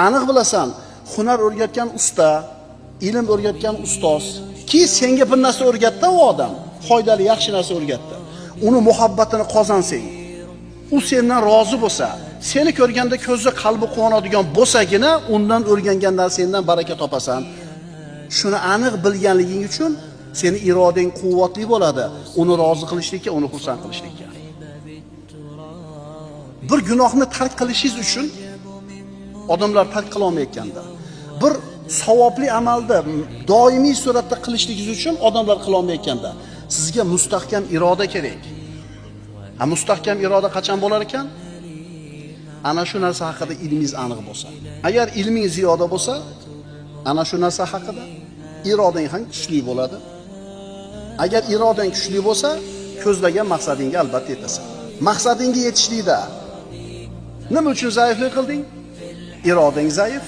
Aniq bilasan, hunar o'rgatgan usta, ilm o'rgatgan ustoz, ki senga bir narsa o'rgatdi u odam, foydali yaxshi narsa o'rgatdi. Uni muhabbatini qozansang, u sendan rozi bo'lsa, seni ko'rganda ko'zi, qalbi quvonadigan bo'lsagina, undan o'rgangan narsangdan baraka topasan. Shuni aniq bilganliging uchun seni irodang quvvatli bo'ladi. Uni rozi qilishlikka, uni xursand qilishlikka. Bir gunohni tark qilishingiz uchun odamlar tark qila olmayotganda, bir savobli amalni doimiy suratda qilishligingiz uchun odamlar qila olmayotganda, sizga mustahkam iroda kerak. Ha, mustahkam iroda qachon bo'lar ekan? Ana shu narsa haqida ilmingiz aniq bo'lsa. Agar ilming ziyoda bo'lsa, ana shu narsa haqida irodang ham kuchli bo'ladi. Agar irodang kuchli bo'lsa, ko'zlagan maqsadingga albatta yetasan. Maqsadingga yetishlikda nima uchun zaiflik qilding? Irodang zaif.